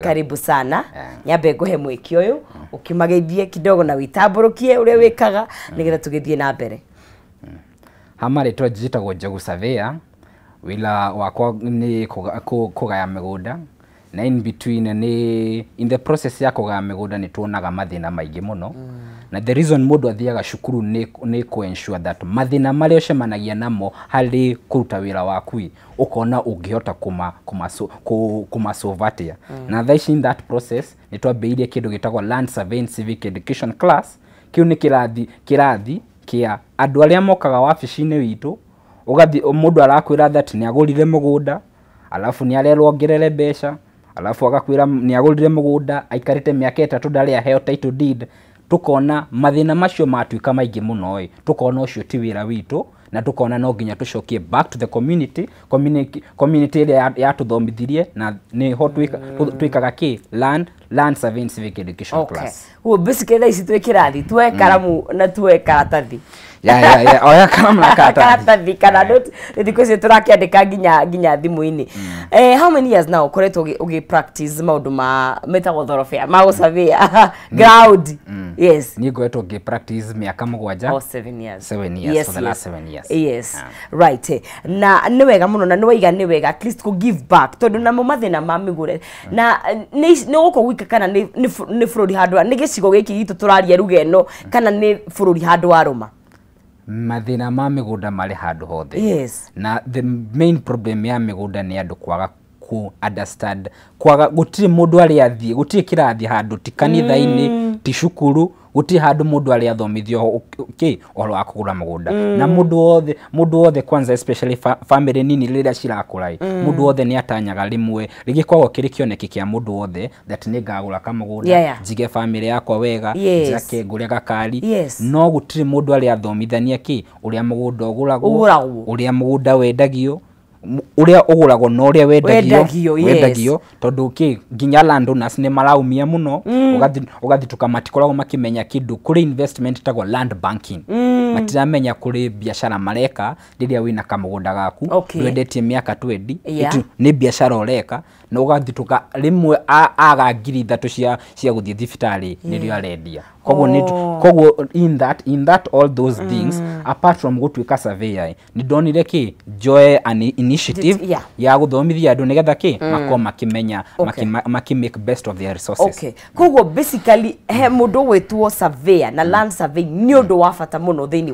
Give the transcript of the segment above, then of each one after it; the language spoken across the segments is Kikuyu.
Karibu sana. Nyambe nguhe mwiki uyu ukimageithie kidogo na witambũrũkie ũrĩa wĩkaga nĩgetha tũgĩthiĩ na mbere. Hama rĩtwa njĩtagwo Njogu Surveyor. Wĩra wakwa nĩ kũgaya mĩgũnda, na in between nĩ in the process ya kũgaya mĩgũnda nĩ tuonaga mathĩna maingĩ mũno. Na the reason mũndũ athiaga cukuru nĩ kũ ensure that mathĩna marĩa ũcemanagia namo harĩ kũruta wĩra waku ĩ, ũkona ũngĩhota kũma solve atĩa. Na thaa ici in that process nĩ twambĩrĩirie kĩndũ gĩtagwo Land Surveying Civic Education Class. Kĩu nĩ kĩrathi kĩa andũ arĩa mokaga wabici-inĩ witũ, ũgathi mũndũ arakwĩra that nĩ agũrire mũgũnda, alafu nĩ arerwo ongerere mbeca, alafu agakwĩra nĩ agũrire mũgũnda aikarĩte mĩaka 3 ndarĩ aheo title deed. Tukona mathĩna macio matuĩka maingĩ mũno ĩ, tukona ũcio ti wĩra witũ, na tukona no nginya tũcokie back to the community, community ĩrĩa yatũthomithirie, na nĩho twĩkaga kĩ land surveying civic education class. Well, basically thaa ici twĩ kĩrathi, tuoe karamu na tuoe karatathi. Ya, oya karamu na karatathi. Karatathi kana note, thikũ ici tũrakĩandĩka nginya thimũ-inĩ. How many years now ũkoretwo ũgĩ practice maũndũ ma metagwo thorobea, ma gũsurveya ground? Yes. Niĩ ngoretwo ngĩ practice mĩaka 7. Oh, 7 years. 7 years, for the last 7 years. Yes. Right. Na nĩ wega mũno, na nĩ waiga nĩ wega at least kũ give back, tondũ namo mathĩna ma mĩgũre na nĩ gũkũ gwika kana nĩ bũrũri handũ, nĩ gĩcigo gĩkĩ gitũ tũraria ruga ĩno, kana nĩ bũrũri handũ warũma? Mathĩna ma mĩgũnda marĩ handũ hothe. Yes. Na the main problem ya mĩgũnda nĩ andũ kwaga ku understand, kwaga gũtirĩ mũndũ arĩa athiĩ, gũtirĩ kĩrathi handũ, ti kanitha-inĩ, ti cukuru, gũtirĩ handũ mũndũ arĩa athomithio kĩ ũhoro wa kũgũra mũgũnda. Na mũndũ wothe kwanza especially family nini rĩrĩa cirakũra ĩ, mũndũ wothe nĩ atanyaga rĩmwe, rĩgĩkoragwo kĩrĩ kĩoneki kĩa mũndũ wothe that nĩ ngagũra kamũgũnda, njige family yakwa wega, njake ngũre gakari. No gũtirĩ mũndũ arĩa athomithania kĩ ũrĩa mũgũnda ũgũragwo, Ũgũragwo. ũrĩa mũgũnda wendagio, ũrĩa ũgũragwo na ũrĩa wendagio, Wendagio, yes. wendagio, tondũ kĩ nginya landowners nĩ maraumia mũno, ũgathituka matikoragwo makĩmenya kĩndũ kũrĩ investment ĩtagwo land banking. Matiramenya kũrĩ biacara mareka rĩrĩa wĩna kamũgũnda gaku, ndwendetie mĩaka 20, nĩ biacara ũreka, na ũgathituka rĩmwe aga ngiri ithatũ cia gũthiĩ thibitarĩ nĩrĩo arendia. Koguo nĩ koguo in that all those things, apart from gũtuĩka surveyor, nĩ ndonire kĩ njoe an initiative ya gũthomithia andũ nĩgetha kĩ makorwo makĩmenya, maki make best of their resources. Okay. Koguo basically he mũndũ gwĩtwo surveyor na land survey nĩ ũndũ wa bata mũno thĩinĩ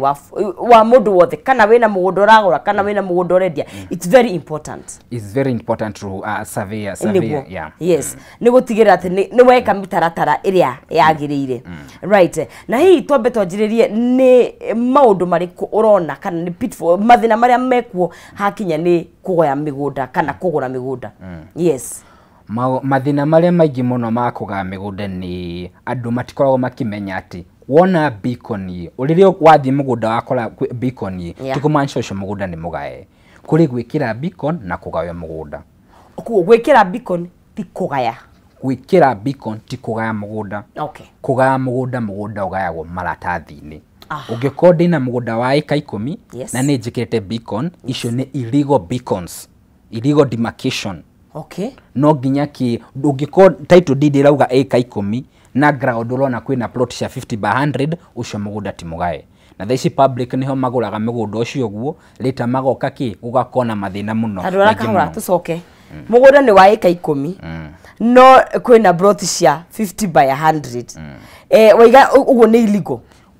wa mũndũ wothe, kana wĩna mũgũnda ũragũra, kana wĩna mũgũnda ũrendia. It's very important. It's very important to surveyor, Nĩguo. yeah. Yes. Nĩ gũtigĩrĩra atĩ nĩ weka mĩtaratara ĩrĩa yagĩrĩire. Right. Na hihi twambe twanjĩrĩrie nĩ maũndũ marĩkũ ũrona kana nĩ pitfall, mathĩna marĩa mekuo hakinya nĩ kũgaya mĩgũnda kana kũgũra mĩgũnda? Yes. Mathĩna marĩa maingĩ mũno ma kũgaya mĩgũnda nĩ andũ matikoragwo makĩmenya atĩ wona beacon ĩ, rĩrĩa wathiĩ mũgũnda wakora beacon ĩ, ti kũmaanisha ũcio mũgũnda nĩ mũgae. Kũrĩ gwĩkĩra beacon na kũgaya mũgũnda. Koguo gwĩkĩra beacon ti kũgaya. Gwĩkĩra beacon ti kũgaya mũgũnda. Kũgaya mũgũnda, mũgũnda ũgayagwo maratathi-inĩ. Ũngĩkorwo ndĩna mũgũnda wa ĩka 10, na nĩ njĩkĩrĩte beacon, icio nĩ illegal beacons, illegal demarcation. No nginya kĩ, ũngĩkorwo title deed ĩrauga ĩka 10 na ground ũrona kwĩna plot cia 50 by 100, ũcio mũgũnda ti mũgae. Na thaa ici public nĩho magũraga mĩgũnda ũcio ũguo, later magoka kĩ, gũgakorwo na mathĩna mũno, Andũ arĩa maingĩ kahora, mũno. tũcoke. Mũgũnda nĩ wa ĩka 10, no kwĩna plot cia 50 by 100. Waiga ũguo nĩ illegal.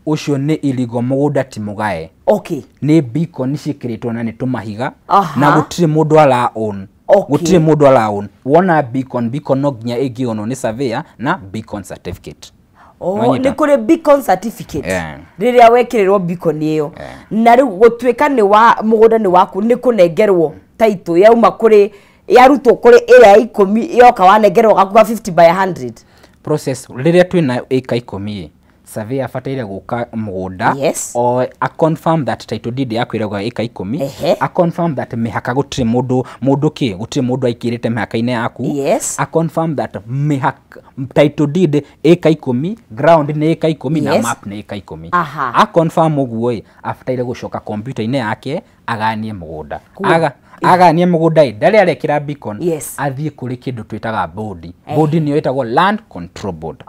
Ũcio nĩ illegal, mũgũnda ti mũgae. Nĩ beacon ciĩkĩrĩtwo na nĩ tũmahiga, na gũtirĩ mũndũ ara own. Gũtirĩ mũndũ ara own. Wona beacon, beacon no nginya ĩngĩonwo nĩ surveyor na beacon certificate. Oh, Wanyita? nĩ kũrĩ beacon certificate. Rĩrĩa wekĩrĩrwo beacon ĩyo. Na rĩu gũtuĩka nĩ wa mũgũnda nĩ waku, nĩ kũnengerwo title yauma kũrĩ, yarutwo kũrĩ ĩrĩa ya 10 yoka wanengerwo gaku ga 50 by 100. Process rĩrĩa twĩna ĩka 10, surveyor abataire gũka mũgũnda, o a confirm that title deed yaku ĩrauga ĩka 10, a confirm that mĩhaka gũtirĩ mũndũ, mũndũ kĩ, gũtirĩ mũndũ aikĩrĩte mĩhaka-inĩ yaku. A confirm that mĩhaka, title deed ĩka 10, ground nĩ ĩka 10 na map nĩ ĩka 10. A confirm ũguo ĩ, abataire gũcoka computer-inĩ yake aganie mũgũnda. Cool. Aga, Agayania mũgũnda ĩ ndarĩ arekĩra beacon. Yes. Athiĩ kũrĩ kĩndũ twĩtaga board. Board nĩyo ĩtagwo Land Control Board.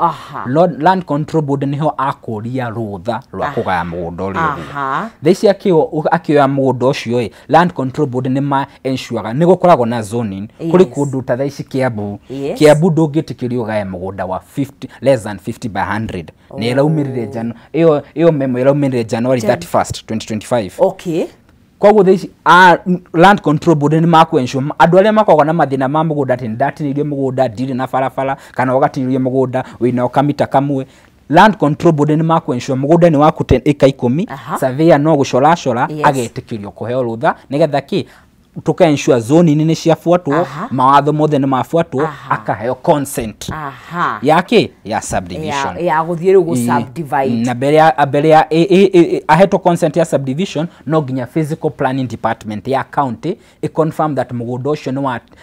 Land Control Board nĩho akũria rũtha rwa kũgaya mũgũnda ũrĩa ũguo. Thaa ici akĩoya mũgũnda ũcio ĩ, Land Control Board nĩ ma ensure nĩ gũkoragwo na zoning. Kũrĩ kũndũ ta thaa ici Kiambu. Kiambu ndũngĩtĩkĩrio ũgaye mũgũnda wa 50, less than 50 by 100. Nĩ ĩraumĩrire ĩyo memo ĩraumĩrire January 31st 2025. Koguo thaa ici Land Control Board nĩ makũ ensure andũ arĩa makoragwo na mathĩna ma mũgũnda atĩ nĩndatinĩirio mũgũnda ndirĩ na barabara kana ũgatinĩrio mũgũnda wĩna o kamita kamwe. Land Control Board nĩ makũ ensure mũgũnda nĩ waku ĩka 10. Surveyor no gũcoracora agetĩkĩrio kũheo rũtha nĩgetha kĩ tũka ensure zoning nĩ ciabuatwo, mawatho mothe nĩ mabuatwo, akaheo consent ya kĩ ya subdivision. Ya gũthiĩ rĩu gũ subdivide. Na mbere ya ahetwo consent ya subdivision no nginya physical planning department ya county ĩ confirm that mũgũnda ũcio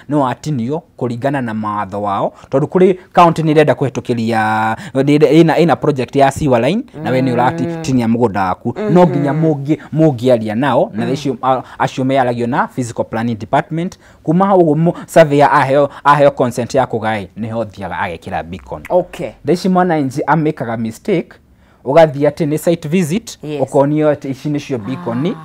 nĩ watinio kũringana na mawatho wao, tondũ kũrĩ county nĩ ĩrenda kũhetũkĩria ĩna project ya sewer line na we nĩ ũratinia mũgũnda waku, no nginya mũngĩaria nao na icio acio meyaragio na physical planning department. Kuma hau ũguo surveyor aheo consent ya kũgaya nĩho thiaga agekĩra beacon. Thaa ici mwananchi amĩkaga mistake, ũgathiĩ atĩ nĩ site visit, ũkonio atĩ ici nĩcio beacon.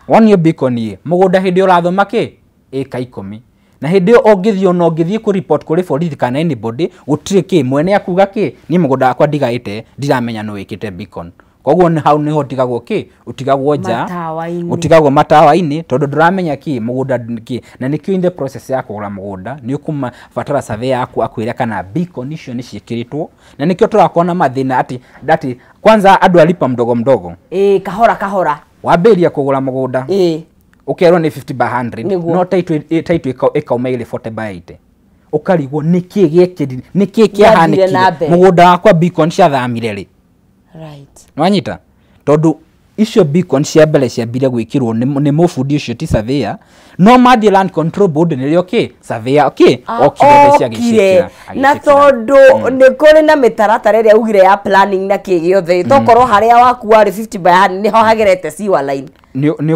Wonio beacon ĩ mũgũnda hĩndĩ ũrathoma kĩ ĩka 10, na hĩndĩ ĩyo ũngĩthiĩ ona ũngĩthiĩ kũ report kũrĩ borithi kana anybody gũtirĩ kĩ mwene akuga kĩ niĩ mũgũnda wakwa ndigaĩte ndiramenya nũ wĩkĩte beacon. Koguo nĩ hau nĩho ũtigagwo kĩ ũtigagwo nja Matawa-inĩ. Ũtigagwo matawa-inĩ tondũ ndũramenya kĩ mũgũnda kĩ, na nĩkĩo in the process ya kũgũra mũgũnda nĩ ũkũbatara surveyor yaku akwĩre kana beacon icio nĩ ciĩkĩrĩtwo, na nĩkĩo tũrakorwo na mathĩna atĩ kwanza andũ alipa mdogo mdogo. Kahora kahora. Wambĩrĩria kũgũra mũgũnda. Ũkerwo nĩ 50 by 100. No title ĩkauma ĩrĩ 40 by 80. Ũkarigwo nĩkĩ gĩekĩrire, nĩkĩ Gĩathire na kĩahanĩkire? mbere. Mũgũnda wakwa beacon ciathamire rĩ? Nĩwanyita? Tondũ icio beacon cia mbere ciambire gwĩkĩrwo nĩ mũbundi ũcio ti surveyor, no mathiĩ Land Control Board nĩrĩo kĩ surveyor kĩ okire mbeca Okire. agĩciĩkĩra, Na agĩciĩkĩra. tondũ nĩ kũrĩ na mĩtaratara ĩrĩa ugire ya planning na kĩ gĩothe, tokorwo harĩa waku warĩ 50 by 100 nĩho hagerete sewer line. Nĩ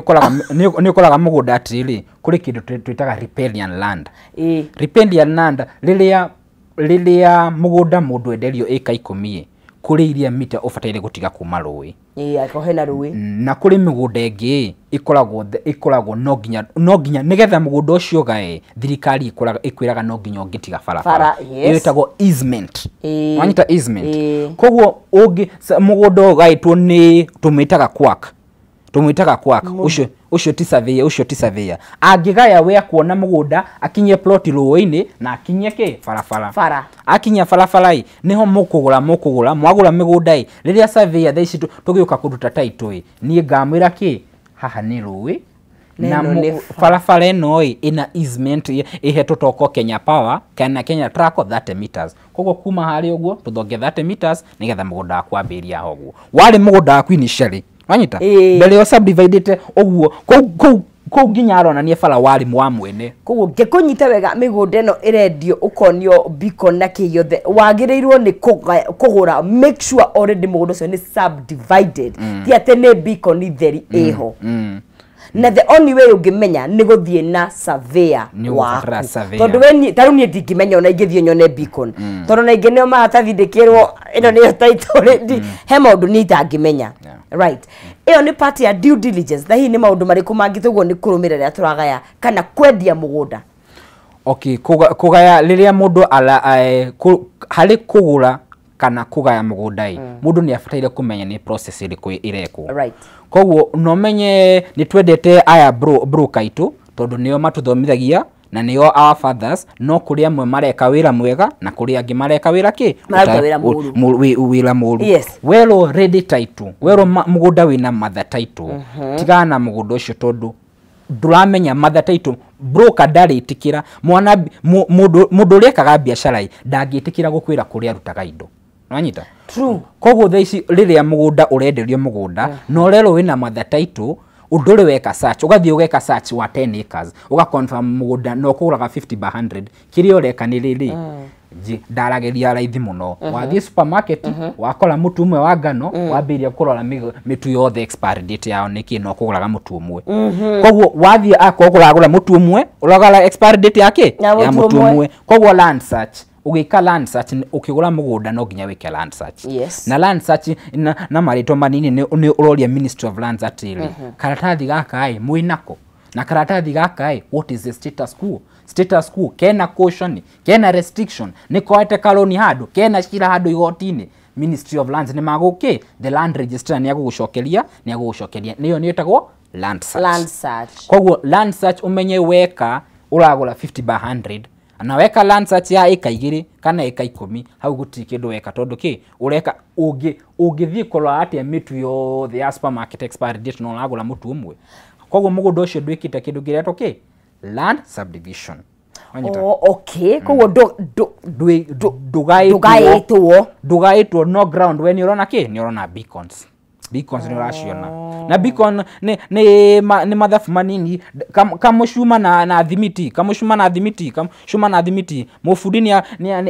ũkoraga mũgũnda atĩrĩrĩ, kũrĩ kĩndũ twĩtaga riparian land. Riparian land rĩrĩa mũgũnda mũndũ enderio ĩka 10 ĩ, kũrĩ iria mita ũbataire gũtiga kuma rũĩ. Angĩkorwo hena rũĩ. Na kũrĩ mĩgũnda ĩngĩ ĩkoragwo no nginya nĩgetha mũgũnda ũcio ũgae thirikari ĩkwĩraga no nginya ũngĩtiga barabara. Bara, yes. Ĩyo ĩtagwo easement. Wanyita easement? Koguo mũgũnda ũgaĩtwo nĩ tũmĩtaga quack. Tũmwĩtaga quack. Ũcio ti surveyor, ũcio ti surveyor. Angĩgaya we akuona mũgũnda akinyie plot rũĩ-inĩ na akinyie kĩ barabara. Bara. Akinya barabara ĩ nĩho mũkũgũra mwagũra mĩgũnda ĩ rĩrĩa surveyor thaa ici tũgĩũka kũruta title ĩ niĩ ngamwĩra kĩ haha nĩ rũĩ Na na ĩno nĩ barabara ĩno ĩ ĩna easement ĩhetwo toko Kenya Power kana Kenya Traco 30 meters. Koguo kuma harĩa ũguo tũthonge 30 meters nĩgetha mũgũnda waku wambĩrĩrie haha ũguo. Warĩ mũgũnda waku initially. Wanyita? Mbere yo subdivided ũguo kũu nginya aronania bara warĩ wa mwene. Koguo ngĩkũnyita wega mĩgũnda ĩno ĩrendio ũkonio beacon na kĩ gĩothe wagĩrĩirwo nĩ kũgũra make sure already mũgũnda ũcio nĩ subdivided, ti atĩ nĩ beacon theri ĩho. Na the only way ũngĩmenya nĩ gũthiĩ na surveyor Nĩ ũgũbatara waku. surveyor. Tondũ we ta rĩu niĩ ndingĩmenya ona ingĩthiĩ nyone beacon, tondũ na ingĩ nĩo maratathi ndĩkĩrwo ĩno nĩyo title he maũndũ niĩ itangĩmenya. Right, ĩyo nĩ part ya due diligence. Na hihi nĩ maũndũ marĩkũ mangĩ tũguo nĩ kũrũmĩrĩra rĩrĩa tũragaya kana kwendia mũgũnda? Okay, kũgaya rĩrĩa mũndũ harĩ kũgũra kana kũgaya mũgũnda ĩ, mũndũ nĩ abataire kũmenya nĩ process ĩrĩkũ ĩrekwo. Koguo no menye nĩ twendete aya broker aitũ tondũ nĩo matũthomithagia na nĩo our fathers, no kũrĩ amwe mareka wĩra mwega na kũrĩ angĩ mareka wĩra kĩ? Mararuta wĩra mũru. Wĩra mũru. Werwo ready title, werwo mũgũnda wĩna mother title, tigana na mũgũnda ũcio tondũ ndũramenya mother title. Broker ndarĩtĩkĩra mwana mũndũ ũrĩa ekaga biacara ĩ ndangĩtĩkĩra gũkwĩra kũrĩa arutaga indo. Nĩwanyita? True. Koguo thaa ici rĩrĩa mũgũnda ũrenderio mũgũnda na ũrerwo wĩna mother title, ũndũ ũrĩ weka search, ũgathiĩ ũgeka search wa 10 acres, ũga confirm mũgũnda na ũkũgũraga 50 by 100, kĩrĩa ũreka nĩ rĩrĩ, Ndaragĩria raithi mũno. Wathiĩ supermarket wakora mũtu ũmwe wa ngano, wambĩrĩria kũrora mĩtu yothe expiry date yao nĩkĩ, no kũgũraga mũtu ũmwe. Koguo wathiĩ akorwo kũragũra mũtu ũmwe, ũragũra expiry date ya kĩ? Ya Ya mũtu mũtu ũmwe. ũmwe. Koguo land search, ũgĩka land search, ũkĩgũra mũgũnda no nginya wĩke land search. Na land search na marĩtwa manini nĩ ũroria Ministry of Lands atĩrĩ, karatathi gaka ĩ mwĩnako, na karatathi gaka ĩ, what is the status quo? Status quo kena caution, kena restriction, nĩ koete karoni handũ, kena cira handũ igoti-inĩ. Ministry of Lands nĩ magũkĩ, the land registrar nĩ agũgũcokeria, nĩ agũgũcokeria. Nĩyo nĩ ĩtagwo land search. Land search. Koguo land search, ũmenye weka ũragũra 50 by 100 na weka land search ya ĩka 2 kana ĩka 10, hau gũtirĩ kĩndũ weka, tondũ kĩ ũreka ũngĩthiĩ kũrora atĩa mĩtu yothe ya supermarket expiry date na ũragũra mũtu ũmwe? Koguo mũgũnda ũcio ndwĩkĩte kĩndũ kĩretwo kĩ? Land subdivision. Wanyita? Oh, okay, koguo Ndũgaĩtwo. Ndũgaĩtwo. Ndũgaĩtwo, no ground we nĩ ũrona kĩ? Nĩ ũrona beacons. Beacons nĩ ũraciona, na beacon nĩ mathabu manini, kamũcuma na thimiti, kamũcuma na thimiti, kamũcuma na thimiti. Mũbundi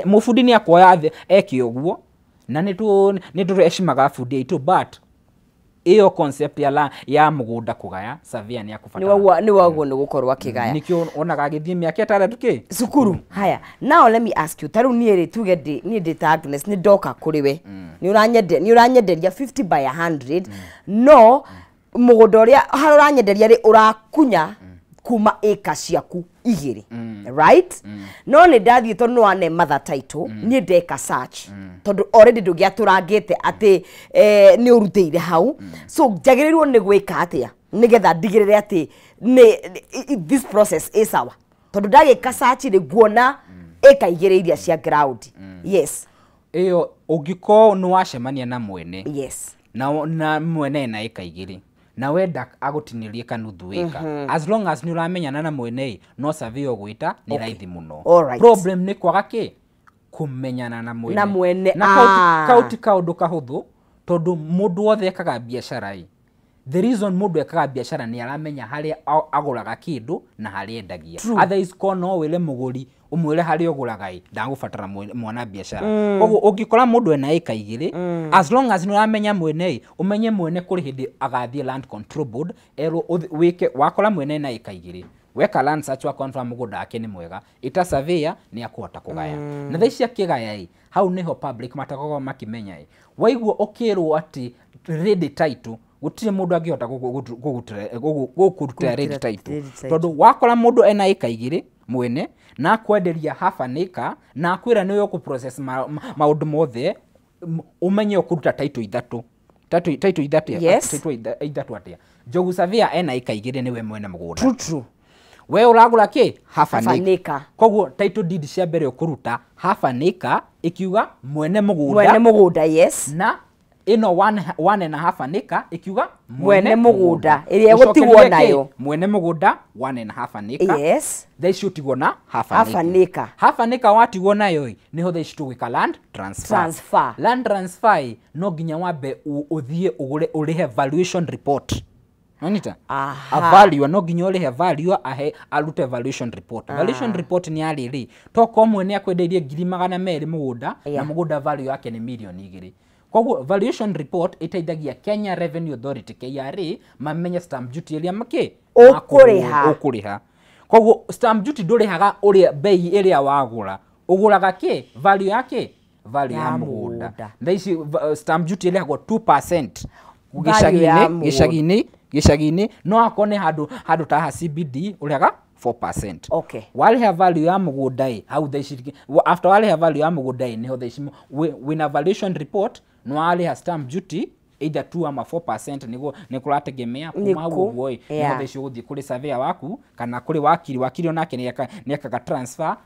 mũbundi nĩ akuoya eke ũguo, na nĩ tũrecimaga bundi aitũ, but ĩyo concept ya mũgũnda kũgaya, surveyor nĩ akũbatara. Nĩ waguo nĩ gũkorwo akĩgaya. Nĩkĩo wonaga agĩthiĩ mĩaka 6 kĩ? Cukuru. Haya, now let me ask you, tarĩu niĩ rĩ, tuge ndĩ niĩ ndĩ ta Agnes, nĩ ndoka kũrĩ we, nĩ ũranyenderia 50 by 100, no mũgũnda ũrĩa harĩa ũranyenderia rĩ, ũrakunya kuma ĩka ciaku 2, right? No nĩ ndathiĩ, tondũ nĩ wane mother title, niĩ ndeka search, tondũ already ndũngĩatũrangĩte atĩ nĩ ũrutĩire hau. So njagĩrĩirwo nĩ gwĩka atĩa nĩgetha ndigĩrĩre atĩ nĩ this process ĩ sawa? Tondũ ndagĩka search rĩ, nguona ĩka 2 iria cia ground, yes. Ĩyo ũngĩkorwo nĩ wacemania na mwene na mwene ena ĩka 2 na wenda agũtinĩrie kanuthu ĩka, as long as nĩ ũramenyana na mwene ĩ, no survey ũgwĩta nĩ raithi mũno. Problem nĩ kwaga kĩ? Kũmenyana na mwene. Na mwene, na kau ti kaũndũ kahũthũ, tondũ mũndũ wothe ekaga biacara ĩ, the reason mũndũ ekaga biacara nĩ aramenya harĩa agũraga kĩndũ na harĩa endagia. Otherwise ko no wĩre mũgũri, ũmwĩre harĩa ũgũraga ĩ, ndagũbatara mwana biacara. Koguo ũngĩkora mũndũ ena ĩka 2, as long as nĩ ũramenya mwene ĩ, ũmenye mwene kũrĩ hĩndĩ agathiĩ Land Control Board erwo wĩke. Wakora mwene ena ĩka 2, weka land search, wa confirm mũgũnda wake nĩ mwega, ĩta surveyor, nĩ akũhota kũgaya. Na thaa ici akĩgaya ĩ, hau nĩho public matakoragwo makĩmenya ĩ. Waigua ũkĩrwo atĩ ready title, gũtirĩ mũndũ angĩhota gũkũrutĩra ready title. Ready title. Tondũ wakora mũndũ ena ĩka 2 mwene na akwenderia half an acre na akwĩra nĩwe ũkũ process maũndũ mothe, ũmenye ũkũruta title ithatũ. Title ithatũ. Title ithatũ atĩa? Njogu Surveyor ena ĩka 2, nĩwe mwene mũgũnda. True true. We ũragũra kĩ? Half an Half an acre. Acre. Koguo title deed cia mbere ũkũruta half an acre ĩkiuga mwene mũgũnda. Mwene mũgũnda, yes. Na ĩno one and a half an acre ĩkiuga Mwene mũgũnda, ĩrĩa ĩgũtigwo Ũcokerie kĩ? Nayo. Mwene mũgũnda one and a half an acre. Thaa ici ũtigwo na half an Half an acre. Acre. Half an acre watigwo nayo ĩ, nĩho thaa ici tũgwĩka land transfer. Transfer. Land transfer ĩ, no nginya wambe ũthiĩ ũgũre, ũrĩhe valuation report. Nonita? Aha. A valuer, no nginya ũrĩhe valuer ahe arute valuation report. Valuation report nĩ ya rĩrĩ, tokorwo mwene akwendeirie 200,000 mũgũnda na mũgũnda value yake nĩ 2 mirioni. Koguo valuation report ĩteithagia Kenya Revenue Authority, KRA, mamenye stamp duty ĩrĩa makĩ Ũkũrĩha. Ũkũrĩha. Koguo stamp duty ndũrĩhaga ũrĩa bei ĩrĩa wagũra, ũgũraga kĩ? Value ya kĩ? Value ya Ya mũgũnda. mũgũnda. Thaa ici stamp duty ĩrĩhagwo 2% Value ya gĩcagi-inĩ. mũgũnda. Gĩcagi-inĩ no akorwo nĩ handũ ta haha CBD ũrĩhaga 4%. Warĩha value ya mũgũnda ĩ, hau thaa ici after warĩha value ya mũgũnda ĩ, nĩho thaa ici wĩna valuation report, nĩ warĩha stamp duty either 2 ama 4%, nĩguo nĩ kũrategemea kuma hau. Nĩkũ? Ũguo ĩ, nĩho thaa ici ũgũthiĩ kũrĩ surveyor waku kana kũrĩ wakiri. Wakiri onake nĩekaga transfer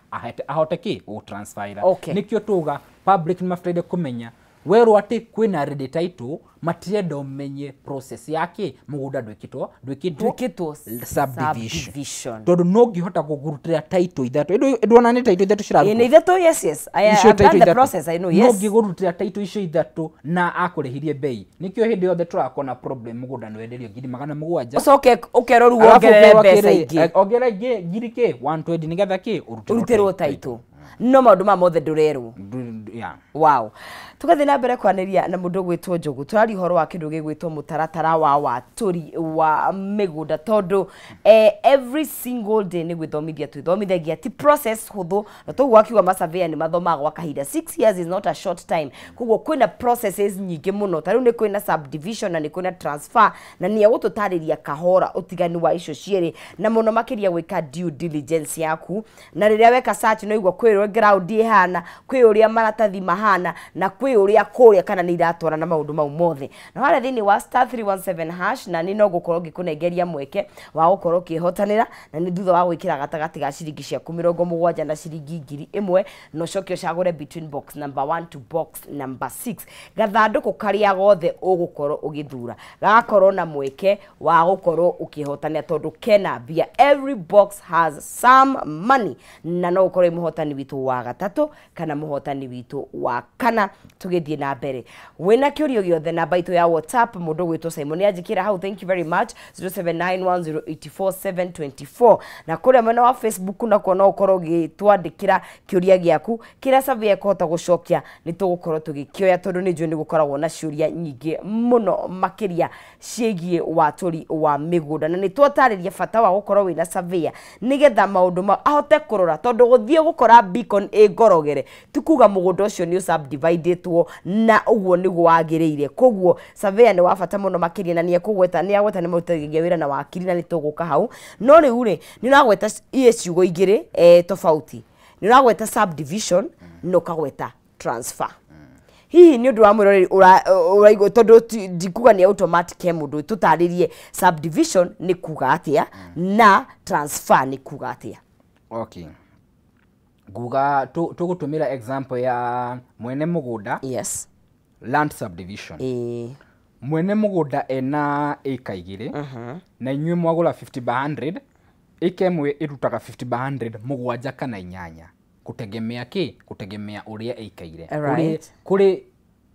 ahote kĩ gũtransferĩra. Nĩkĩo tuga public nĩ mabataire kũmenya, werwo atĩ kwĩna ready title, matirenda ũmenye process ya kĩ mũgũnda ndwĩkĩtwo Ndwĩkĩtwo subdivision. Subdivision. Tondũ no ngĩhota gũkũrutĩra title ithatũ. Ndwona nĩ title ithatũ Ĩ, cirarutwo? nĩ ithatũ, yes. I Icio have done title the ithatũ. process, I know, No yes. ngĩgũrutĩra title icio ithatũ na akũrĩhirie bei. Nĩkĩo hĩndĩ yothe tũrakorwo na problem, mũgũnda nĩ wenderio 700,000, Ũcoke ũkerwo rĩu alafu wongerere ũkerwo mbeca atĩrĩ, ingĩ. ongerera ingĩ ngiri kĩ 120 nĩgetha kĩ? Ũrutĩrwo title. No maũndũ ma mothe ndũrerwo. Yeah. Wow. Tugathiĩ na mbere kwanĩria na mũndũ ũgwĩtwo Njogu. Tũraria ũhoro wa kĩndũ gĩgwĩtwo mũtaratara wa watũri wa mĩgũnda, tondũ every single day nĩ gwĩthomithia twĩthomithagia, ti process hũthũ, na toguo akiuga masurveyor nĩ mathomaga gwa kahinda. 6 years is not a short time, koguo kwĩna processes nyingĩ mũno. Ta rĩu nĩ kwĩna subdivision na nĩ kwĩna transfer, na nĩ egũtũtarĩria kahora ũtiganu wa icio cierĩ, na mũno makĩria gwĩka due diligence yaku. Na rĩrĩa weka search no igua kwĩ ũrĩa ground ĩhana, kwĩ ũrĩa maratathi mahana, na kwĩ ũrĩa kũrĩa kana nĩ iratwara na maũndũ mau mothe. Na harĩa thĩinĩ wa *317# na nĩ no ngũkorwo ngĩkũnengeria mweke wa gũkorwo ũkĩhotanĩra, na nĩ thutha wa gwĩkĩra gatagatĩ ga ciringi ciaku 70 na ciringi 1000, na ũcoke ũcagũre between box number 1 to box number 6. Gathandũkũ karĩa gothe ũgũkorwo ũgĩthura gagakorwo na mweke wa gũkorwo ũkĩhotanĩra, tondũ kena mbia. Every box has some money, na no ũkorwo wĩ mũhotani witũ wa gatatũ kana mũhotani witũ wa kana. Tũgĩthiĩ na mbere, wĩna kĩũrio gĩothe, namba itũ ya WhatsApp, mũndũ ũgwĩtwo Simon anjĩkĩra hau, thank you very much, 0791084724. Na kũrĩa mwena wa Facebook nakuo no ũkorwo ũgĩtwandĩkĩra kĩũria gĩaku kĩrĩa surveyor ekũhota gũcokia, nĩ tũgũkorwo tũgĩkĩoya, tondũ nĩ njũĩ nĩ gũkoragwo na ciũria nyingĩ mũno makĩria ciĩgiĩ watũri wa mĩgũnda. Na nĩ twatarĩria bata wa gũkorwo wĩna surveyor nĩgetha maũndũ mau ahote kũrora, tondũ gũthiĩ gũkora beacon ĩ ngorogere ti kuga mũgũnda ũcio nĩ subdividĩtwo na ũguo nĩguo wagĩrĩire. Koguo surveyor nĩ wa bata mũno makĩria, na nĩ ekũgweta, nĩ agweta nĩ marutithagia wĩra na wakiri, na nĩ tũgũka hau. No rĩu rĩ, nĩ ũragweta iĩ ciugo igĩrĩ tofauti. Nĩ ũragweta subdivision na ũkagweta transfer. Hihi nĩ ũndũ wa mwĩroreri ũraigua, tondũ ndikuga nĩ automatic he mũndũ, tũtarĩrie subdivision nĩ kuga atĩa na transfer nĩ kuga atĩa. Okay, nguga tũgũtũmĩra example ya mwene mũgũnda. Yes. Land subdivision. Mwene mũgũnda ena ĩka 2, na inyuĩ mwagũra 50 by 100, ĩka ĩmwe ĩrutaga 50 by 100 7 kana 8, kutegemea kĩ, kutegemea ũrĩa ĩikaire. Kũrĩ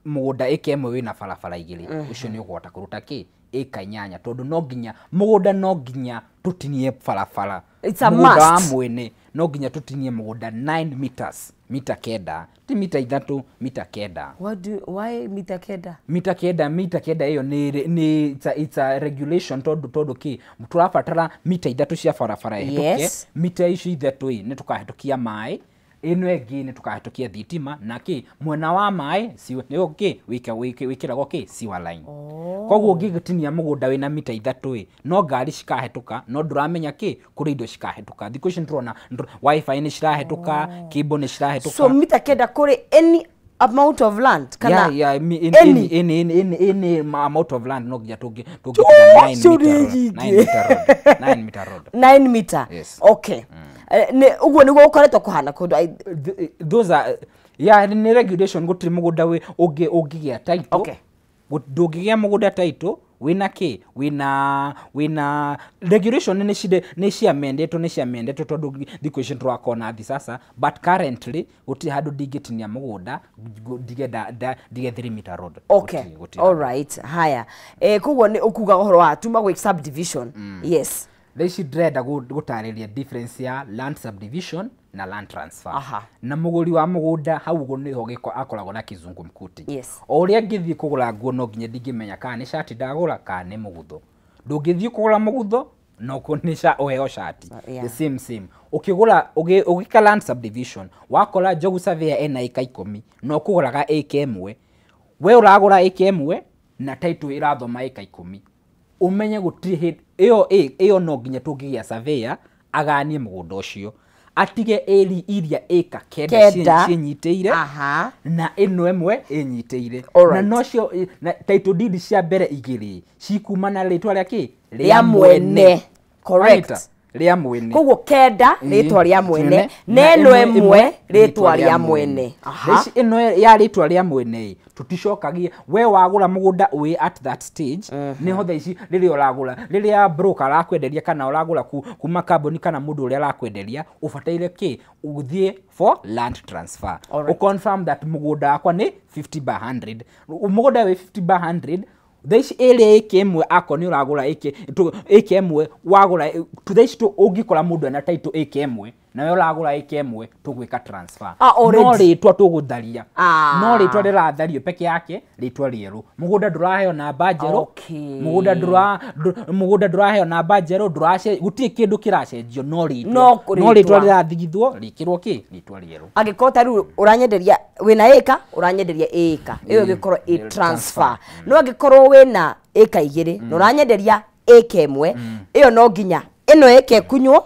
mũgũnda ĩka ĩmwe wĩna barabara 2, ũcio nĩ ũkũhota kũruta kĩ, ĩka 8, tondũ no nginya mũgũnda, no nginya tũtinie barabara. It's a mũgũnda wa must. Mwene no nginya tũtinie mũgũnda 9 meters, mita 9, ti mita 3, mita 9. What do, why mita 9? Mita 9, mita 9 ĩyo nĩ it's a regulation, tondũ kĩ, tũrabatara mita 3 cia barabara ĩhĩtũke. Yes. Mita ici 3 ĩ nĩ tũkahĩtũkia maĩ, ĩno ĩngĩ nĩ tũkahĩtũkia thitima, na kĩ, mwena wa maĩ nĩyo kĩ, wĩkĩragwo kĩ, sewer line. Koguo ũngĩgĩtinia mũgũnda wĩna mita 3 ĩ, no ngari cikahĩtũka, no ndũramenya kĩ, kũrĩ indo cikahĩtũka. Thikũ ici nĩtũrona wifi nĩ cirahĩtũka, cable nĩ cirahĩtũka. So mita 9 kũrĩ any amount of land kana? Yeah, any? Any amount of land no nginya tũngĩtiga 9 Ciũria meter road, nyingĩ. 9 meter road, 9 meter road. 9 meter. Yes. Okay. Nĩ ũguo nĩguo ũkoretwo kũhana kũndũ Those are, yeah, nĩ regulation. Gũtirĩ mũgũnda ũngĩgĩa title. Okay. Ndũngĩgĩa mũgũnda title wĩna kĩ, wĩna regulation nĩ ciamendetwo, nĩ ciamendetwo, tondũ thikũ ici tũrakorwo na thi sasa, but currently gũtirĩ handũ ndingĩtinia mũgũnda ndige ndige 3 meter road. Okay. Gũtirĩ All handũ. right. Haya, koguo nĩ ũkuga ũhoro wa tuma gwĩ subdivision. Yes. Thaa ici ndĩrenda gũtarĩria difference ya land subdivision na land transfer. Na mũgũri wa mũgũnda hau ũguo nĩho gĩko akoragwo na kizungumkuti. Yes. O ũrĩa ngĩthiĩ kũgũra nguo, no nginya ndingĩmenya kana nĩ cati ndagũra kana nĩ mũgutho. Ndũngĩthiĩ kũgũra mũgutho no kũnĩca ũheo cati. Yeah. The same same. Ũkĩgũra ũgĩka land subdivision, wakora Njogu Surveyor ena ĩka 10, na ũkũgũraga ĩka 1. We ũragũra ĩka 1 na title ĩrathoma ĩka 10. Ũmenye gũtirĩ hĩndĩ ĩyo no nginya tũngĩgĩa surveyor aganie mũgũnda ũcio, atige ĩri iria ĩka 9 Kenda. ciĩnyitĩire na ĩno ĩmwe ĩnyitĩire. Alright. Na nocio na title deed cia mbere 2 cikuma na rĩtwa rĩa kĩ, Rĩa mwene. Correct. Wanyita? Rĩa mwene. Koguo 9 rĩtwa rĩa mwene, na ĩno ĩmwe rĩtwa rĩa mwene. Thaa ici ĩno ya rĩtwa rĩa mwene ĩ, tũticokagia we wagũra mũgũnda wĩ at that stage. Nĩho thaa ici rĩrĩa ũragũra, rĩrĩa broker arakwenderia kana ũragũra kuma kambuni kana mũndũ ũrĩa arakwenderia, ũbataire kĩ, ũthiĩ for land transfer. Alright. Ũconfirm that mũgũnda wakwa nĩ 50 by 100. Mũgũnda wĩ 50 by 100, thaa ici ĩrĩa ĩka ĩmwe, akorwo nĩ ũragũra ĩka ĩmwe wagũra, thaa ici ũngĩkora mũndũ ena title ĩka ĩmwe Nawe ũragũra ĩka ĩmwe, tũgwĩka transfer. No rĩtwa tũgũtharia. No rĩtwa rĩrathario peke yake, rĩtwa rĩerũ. Mũgũnda ndũraheo namba njerũ. Mũgũnda ndũraheo namba njerũ, gũtirĩ kĩndũ kĩracenjio, no rĩtwa. No rĩtwa rĩrathigithwo, rĩkĩrwo kĩ? Rĩtwa rĩerũ. Angĩkorwo ta rĩu ũranyenderia wĩna ĩka, ũranyenderia ĩka. Ĩyo ĩgĩkorwo ĩ transfer. No angĩkorwo wĩna ĩka igĩrĩ, na ũranyenderia ĩka ĩmwe, ĩyo no nginya ĩno ĩka ĩkunywo,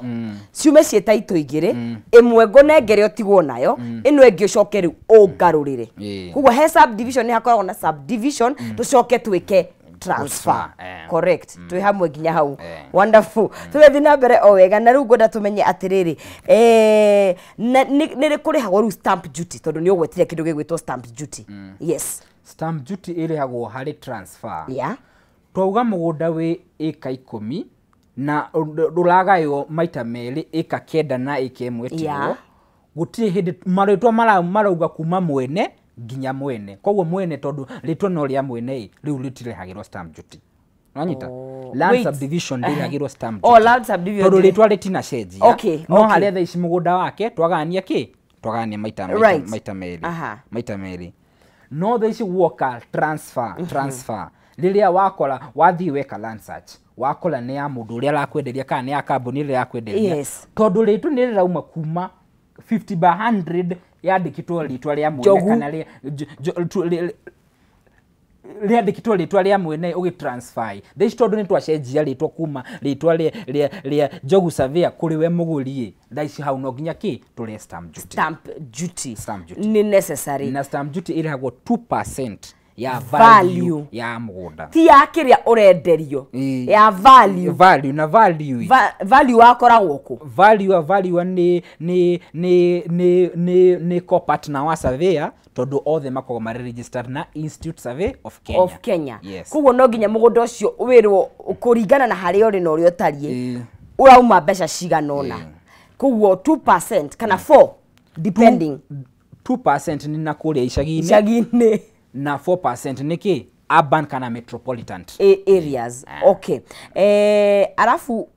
ciume ciĩ taitũ igĩrĩ, ĩmwe ngũnengere ũtigwo nayo, ĩno ĩngĩ ũcoke rĩu ũngarũrĩre. Koguo he subdivision nĩ hakoragwo na subdivision, tũcoke twĩke transfer. Correct. Twĩ hamwe nginya hau. Wonderful. Tũgathiĩ na mbere o wega, na rĩu ngwenda tũmenye atĩrĩrĩ, nĩ rĩ kũrĩhagwo rĩu stamp duty, tondũ nĩ ũgwetire kĩndũ gĩgwĩtwo stamp duty. Yes. Stamp duty ĩrĩhagwo harĩ transfer. Twauga mũgũnda wĩ ĩka 10 na ndũragaywo maita merĩ, ĩka 9 na ĩka 1 tigwo. Gũtirĩ hĩndĩ marĩtwa marauga kuma mwene nginya mwene. Koguo mwene tondũ rĩtwa no rĩa mwene, rĩu rĩtirĩhagĩrwo stamp duty. Wanyita? Land subdivision ndĩrĩhagĩrwo stamp duty. Land subdivision tondũ rĩtwa rĩtinacenjia. No harĩa thaa ici mũgũnda wake twagania kĩ? Twagania maita merĩ. Maita merĩ. No thaa ici guoka transfer. Rĩrĩa wakora wathiĩ weka land search, wakora nĩ ya mũndũ ũrĩa arakwenderia kana nĩ ya kambuni ĩrĩa ĩrakwenderia. Tondũ rĩtwa nĩ rĩrauma kuma 50 by 100 yandĩkĩtwo rĩtwa rĩa mwene kana rĩandĩkĩtwo rĩtwa rĩa mwene ũgĩtransfer. Thaa ici tondũ nĩ twacenjia rĩtwa kuma rĩtwa rĩa Njogu Surveyor kũrĩ we mũgũri, thaa ici hau no nginya kĩ? Tũrĩhe stamp duty. Stamp duty. Stamp duty nĩ necessary. Na stamp duty ĩrĩhagwo 2% ya value ya mũgũnda. Ti ya kĩrĩa ũrenderio. Ya value. Value na value. Value wakoragwo kũ? Value nĩ co-partner wa surveyor tondũ othe makoragwo marĩ registered na Institute Survey of Kenya. Of Kenya. Koguo no nginya mũgũnda ũcio wĩrwo kũringana na harĩa ũrĩ na ũrĩa ũtariĩ, ũrauma mbeca cigana ũna. Koguo 2% kana 4 depending. 2% nĩ na kũrĩa icagi-inĩ. Na 4% nĩ kĩ? Urban kana metropolitan areas. Okay. Arafu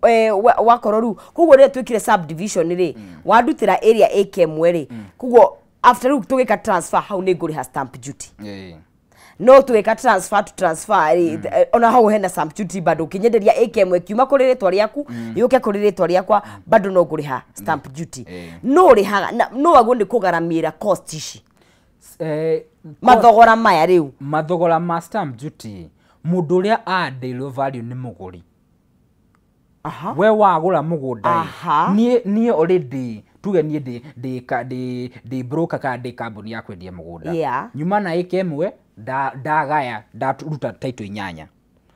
wakorwo rĩu koguo rĩrĩa twĩkire subdivision rĩ, wandutĩra area ĩka ĩmwe rĩ, koguo after rĩu tũgĩka transfer hau nĩ ngũrĩha stamp duty. No twĩka transfer to transfer rĩ, ona hau hena stamp duty bado ũkĩnyenderia ĩka ĩmwe kiuma kũrĩ rĩtwa rĩaku yũke kũrĩ rĩtwa rĩakwa bado no ngũrĩha stamp duty. No ũrĩhaga no waguo nĩ kũgaramĩra cost ici. Mathogora maya rĩu. Mathogora ma stamp duty mũndũ ũrĩa andĩirwo value nĩ mũgũri. We wagũra mũgũnda niĩ already tuge niĩ ndĩ broker kana ndĩ kambuni ya kwendia mũgũnda. Nyuma na ĩka ĩmwe ndagaya ndaruta title 8.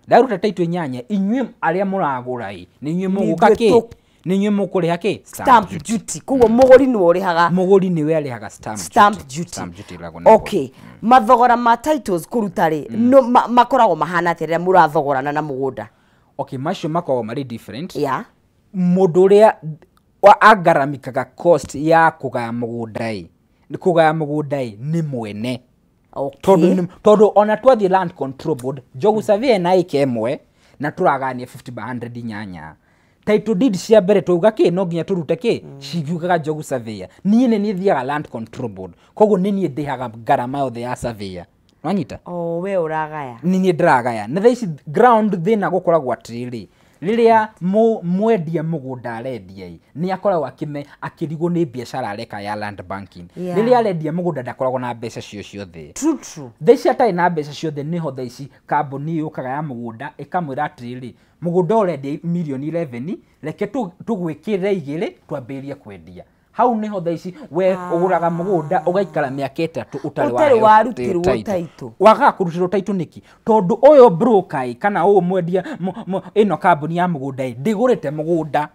Ndaruta title 8 inyuĩ arĩa mũragũra ĩ nĩ inyuĩ mũgũka kĩ? Nĩ inyuĩ mũkũrĩha kĩ? Stamp duty. Koguo mũgũri nĩwe ũrĩhaga. Mũgũri nĩwe arĩhaga stamp duty. Stamp duty ĩrĩhagwo nĩ mũgũri. Okay. Mathogora ma titles kũruta rĩ, makoragwo mahana atĩa rĩrĩa mũrathogorana na mũgũnda? Okay, macio makoragwo marĩ different. Mũndũ ũrĩa agaramikaga cost ya kũgaya mũgũnda ĩ, kũgaya mũgũnda ĩ nĩ mwene. Tondũ ona twathiĩ Land Control Board, Njogu Surveyor na ĩka ĩmwe na tũragania 50 by 100 inyanya. Title deed cia mbere twauga kĩ no nginya tũrute kĩ cigiugaga Njogu Surveyor. Niĩ nĩ niĩ thiaga Land Control Board, koguo nĩ niĩ ndĩhaga ngarama yothe ya surveyor. Wanyita? We ũragaya. Nĩ niĩ ndĩragaya. Na thaa ici ground thĩna gũkoragwo atĩrĩrĩ, rĩrĩa mwendia mũgũnda arendia ĩ, nĩ akoragwo akĩrigwo nĩ biacara areka ya land banking. Rĩrĩa arendia mũgũnda ndakoragwo na mbeca cio ciothe. True, true. Thaa ici atarĩ na mbeca ciothe nĩho thaa ici kambuni yũkaga ya mũgũnda ĩkamwĩra atĩrĩrĩ, mũgũnda ũrendia mirioni 11, reke tũgwĩkĩrĩre 2 twambĩrĩrie kwendia. Hau nĩho thaa ici we ũgũraga mũgũnda ũgaikara mĩaka 3 ũtarĩ warutĩrwo title. Wagaga kũrutĩrwo title nĩkĩ? Tondũ ũyũ broker ĩ kana ũyũ mwendia ĩno kambuni ya mũgũnda ĩ ndĩgũrĩte mũgũnda.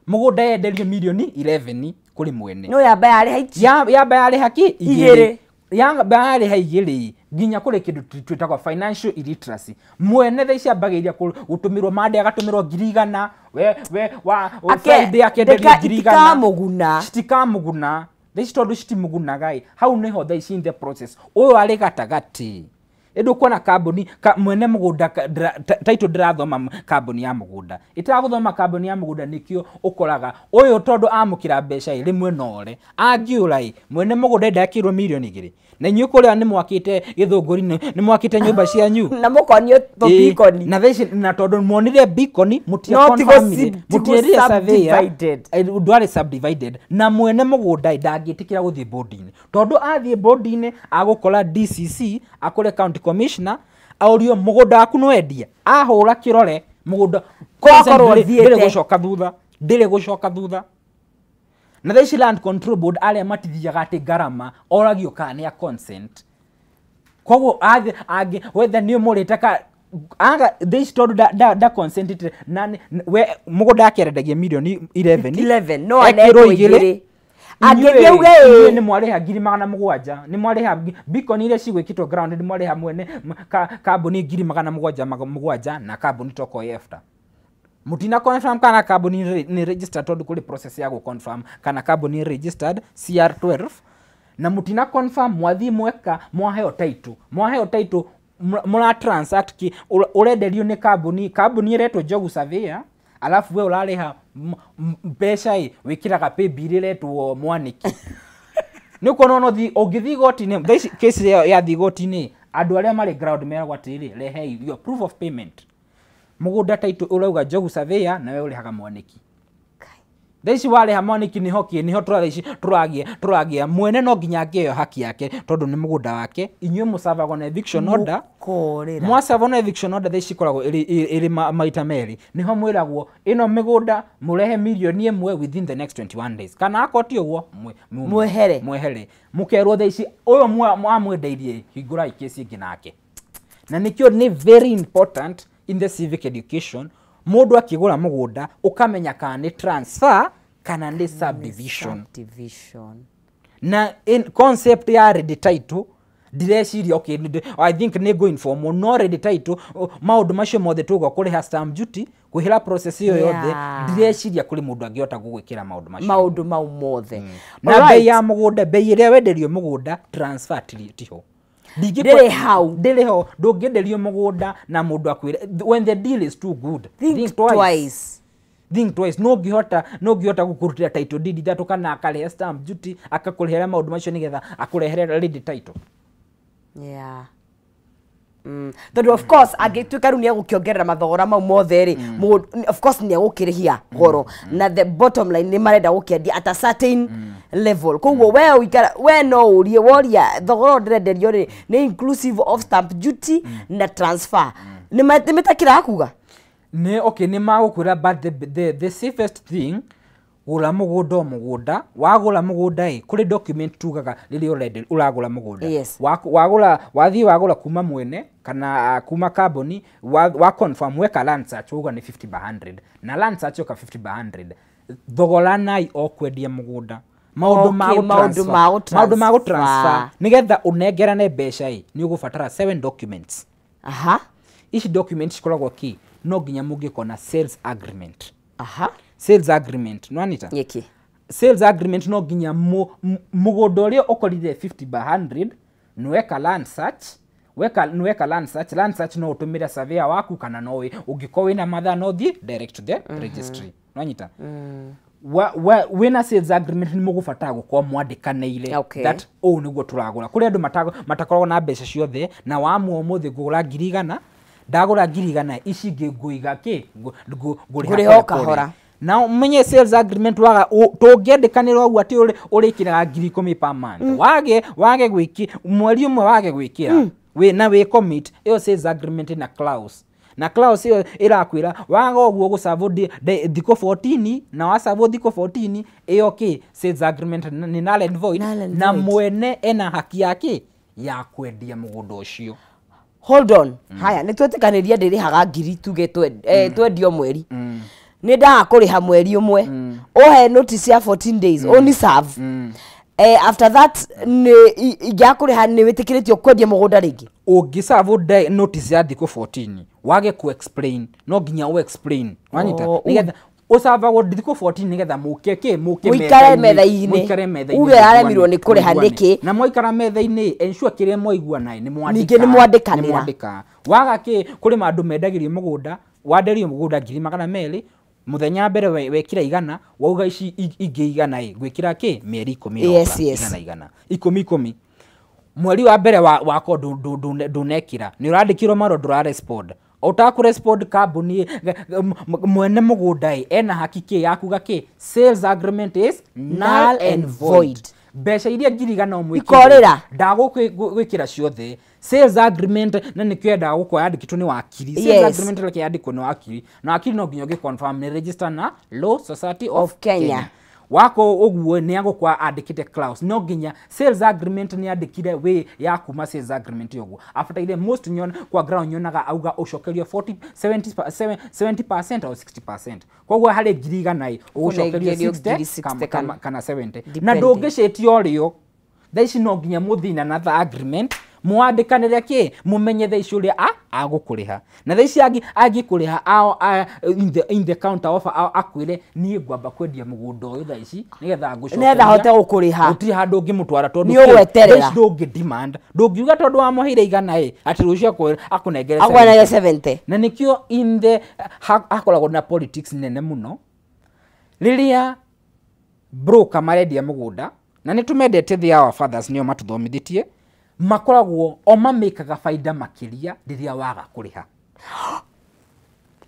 Mũgũnda yenderio mirioni 11 kũrĩ mwene. No yamba yarĩha ici. Yamba yarĩha kĩ? 2. Yamba yarĩha 2 nginya kũrĩ kĩndũ twĩtagwo financial illiteracy. Mwene thaa ici ambagĩrĩria gũtũmĩrwo mande agatũmĩrwo 100,000 we wa Friday akenderio 100,000. Citikamũguna. Thaa ici tondũ citimugunaga ĩ, hau nĩho thaa ici in the process ũyũ arĩ gatagatĩ Ĩndĩ ũkuona kambuni mwene mũgũnda title ndĩrathoma kambuni ya mũgũnda, ĩtagũthoma kambuni ya mũgũnda, nĩkĩo ũkoraga ũyũ tondũ amũkĩra mbeca ĩ rĩmwe nore angĩũra ĩ mwene mũgũnda ndakĩrwo mirioni 2, na inyuĩ kũrĩa nĩ mwakĩte Gĩthũngũri, nĩ mwakĩte nyũmba cianyu na mũkonio tũbikoni. Na thaa ici na tondũ muonire beacon No tigo mũtierire surveyor, subdivided. Ndwarĩ subdivided, na mwene mũgũnda ndangĩtĩkĩra gũthiĩ bodi-inĩ, tondũ athiĩ bodi-inĩ agũkora DCC, akore county commissioner, aurio mũgũnda waku nĩwendia, ahũra kĩrore mũgũnda. Kwakorwo ndĩrĩ thiĩte. Gũcoka thutha, ndĩrĩ gũcoka thutha. Na thaa ici Land Control Board arĩa matithiaga atĩ ngarama oragio kana nĩ a consent, koguo athiĩ angĩ wetha nĩ ũmũrĩte ka aga thaa ici tondũ nda consentĩte na we mũgũnda wake arendagia mirioni 11. 11 no Ekĩrwo anetwo igĩrĩ. igĩrĩ angĩthiĩ Inyuĩ auge inyuĩ ĩ nĩ mwarĩha 700,000, nĩ mwarĩha beacon iria cigwĩkĩtwo ground, nĩ mwarĩha mwene kambuni 700,000, na kambuni toko EFTA mutina confirm kana kambuni nĩ registered, tondũ kũrĩ process ya gũ confirm kana kambuni nĩ registered CR12, na mutina confirm, mwathiĩ mweka mwaheo title, mwaheo title mũra transact ki ũrenderio nĩ kambuni, kambuni ĩretwo Njogu Surveyor, alafu we ũrarĩha mbeca ĩ wĩkĩraga paybill ĩretwo Mwaniki. Nĩ ũkuona no thi ũngĩthiĩ igoti-inĩ thaa ici, kesi ĩyo yathiĩ igoti-inĩ, andũ arĩa marĩ ground meragwo atĩrĩrĩ, rehei your proof of payment. Mũgũnda title ũrauga Njogu Surveyor, na we ũrĩhaga Mwaniki. Thaa ici warĩha Mwaniki, nĩho kĩ nĩho tũra ici tũragĩa mwene no nginya angĩoyo haki yake tondũ nĩ mũgũnda wake. Inyuĩ mũcabagwo na eviction order. Mũkorĩra. Mwacabwo na eviction order, thaa ici ikoragwo ĩrĩ maita merĩ, nĩho mwĩragwo ĩno mĩgũnda mũrehe mirioni 1 within the next 21 days, kana akorwo ti ũguo Mwehere. Mwehere, mũkerwo thaa ici ũyũ mwamwendeirie hingũrai kesi ĩngĩ nake. Na nĩkĩo nĩ very important in the civic education, mũndũ akĩgũra mũgũnda ũkamenya kana nĩ transfer kana nĩ subdivision. Subdivision. Na in concept ya ready title ndireciria, okay, I think nĩ ngũ inform no ready title maũndũ macio mothe tũgwa kũrĩha stamp duty, kwĩhĩra process ĩyo yothe, ndireciria kũrĩ mũndũ angĩhota gũgwĩkĩra maũndũ macio. Maũndũ mau mothe. Na Alright. bei ya mũgũnda, bei ĩrĩa wenderio mũgũnda transfer tiho. Ndĩrĩ hau. Ndĩrĩ ho. Ndũngĩenderio mũgũnda na mũndũ akwĩre, when the deal is too good, think twice. Think twice. No ngĩhota gũkũrutĩra title deed ithatũ kana akarĩha stamp duty, akakũrĩhĩra maũndũ macio nĩgetha akũrehere ready title. Yeah. Tondũ of course angĩtuĩka rĩu nĩ egũkĩongerera mathogora mau mothe rĩ, of course nĩ egũkĩrĩhia goro, na the bottom line nĩ marenda gũkĩendia at a certain level. Koguo we ũikara we no ũrie, woria thogora ũyũ ndĩrenderio rĩ nĩ inclusive of stamp duty na transfer, nĩ mĩtakĩraga kuga. Nĩ okay, nĩ magũkwĩra, but the safest thing, gũra mũgũnda o mũgũnda. Wagũra mũgũnda ĩ kũrĩ document tugaga rĩrĩa ũragũra mũgũnda. Wagũra, wathiĩ wagũra kuma mwene kana kuma kambuni, wa confirm, weka land search, wauga nĩ 50 by 100, na land search yoka 50 by 100, thogoranai o kwendia mũgũnda maũndũ ma Okay, maũndũ ma maũndũ ma gũtransfer. Gũtransfer nĩgetha ũnengerane mbeca ĩ nĩ ũgũbatara 7 documents. Ici documents cikoragwo kĩ no nginya mũngĩkorwo na sales agreement. Sales agreement nwanita? Nyeki. Sales agreement no nginya mũgũnda ũrĩa ũkorire 50 by 100, nĩweka land search, weka nĩweka land search. Land search no ũtũmĩre surveyor waku kana no ũngĩkorwo wĩna mathaa no ũthiĩ direct to the registry, nwanyita? Wĩna sales agreement nĩ mũgũbatara gũkorwo mwandĩkanĩire that ũũ nĩguo tũragũra. Kũrĩ andũ matakoragwo na mbeca ciothe, na wamua ũmũthĩ ngũgũra 100,000, ndagũra 100,000 ici ingĩ ngũiga kĩ ngũrĩha Ngũrĩha o pole pole. kahora. Na ũmenye sales agreement waga tũngĩandĩkanĩra ũguo atĩ ũrĩkĩraga 10,000 per month, wage gwĩki mweri ũmwe wage gwĩkĩra wĩ na wĩ commit ĩyo sales agreement na clause, na clause ĩyo ĩrakwĩra waga ũguo gũcabwo thikũ 14, na wacabwo thikũ 14 ĩyo kĩ sales agreement nĩ null and void. Null and Na void. Mwene ena haki yake ya kwendia mũgũnda ũcio. Hold on. Haya, nĩ twetĩkanĩria ndĩrĩhaga ngiri tuge twendio mweri, nĩ ndaga kũrĩha mweri ũmwe, ũhe notice ya 14 days ũni serve. After that nĩ ingĩaga kũrĩha, nĩ wĩtĩkĩrĩtio kwendia mũgũnda rĩngĩ? Ũngĩcabwo notice ya thikũ 14 wage ku explain, no nginya u explain, wanyita? Oh, Nĩgetha Ũcabagwo thikũ 14 nĩgetha mũke kĩ mũke Mũikare metha-inĩ. Mũikare metha-inĩ. Uge aremirwo nĩ kũrĩha nĩkĩ. Na mwaikara metha-inĩ, ensure kĩrĩa mwaiguana nĩ mwandĩka. Ningĩ nĩ mwandĩkanĩra. Nĩ mwandĩka. Waga kĩ kũrĩ andũ mendagĩrio mũgũnda, wanderio mũgũnda 200,000, mũthenya mbere wekĩra 100, wauga ici ingĩ 100 ĩ, ngwĩkĩra kĩ mĩeri 10 Yes, ĩroka, yes. 100 100 10 10. Mweri wa mbere wakwa ndũnekĩra, nĩ ũrandĩkirwo marũa ndũrarespond. Ũtakũrespond kambuni mwene mũgũnda ĩ ena haki kĩ ya kuga kĩ sales agreement is null and void. Mbeca iria 100,000 ũmwĩkĩre Ikorĩra. Ndagũgwĩkĩra ciothe. Sales agreement na nĩkĩo yendaga gũkorwo yandĩkĩtwo nĩ wakiri. Sales agreement reke yandĩkwo nĩ wakiri, na wakiri no nginya ũngĩ-confirm nĩ register na Law Society of Of Kenya. Kenya. Wako ũguo nĩ agũkorwo andĩkĩte clause, no nginya sales agreement nĩ andĩkire way ya kuma sales agreement ũguo abataire most nyon kwa ground nyonaga auga ũcokerio 40 70 70% or 60%. Koguo harĩ 100,000 ĩ ũgũcokerio Kũnengerio 60 60 kana 70. Na Depending. ndũngĩcĩtio rĩo thaa ici no nginya mũthiĩ na another agreement mwandĩkanĩre kĩ mũmenye thaa ici ũrĩa agũkũrĩha na thaa ici angĩkũrĩha in the counter offer akwĩre niĩ ngwamba kwendia mũgũnda ũyũ thaa ici nĩgetha ngũcokeria Nĩgetha hote gũkũrĩha. Gũtirĩ handũ ũngĩmũtwara tondũ Nĩ kĩ, ũgweterera. thaa ici ndũngĩ demand, ndũngiuga tondũ wamũheire 100 ĩ atĩ rũciũ akũnengere Akũnengere 70. Na nĩkĩo in the hakoragwo na politics nene mũno rĩrĩa broker marendia mũgũnda, na nĩ tũmendete the our fathers nĩo matũthomithĩtie, makoragwo o mamĩkaga baida makĩria rĩrĩa waga kũrĩha.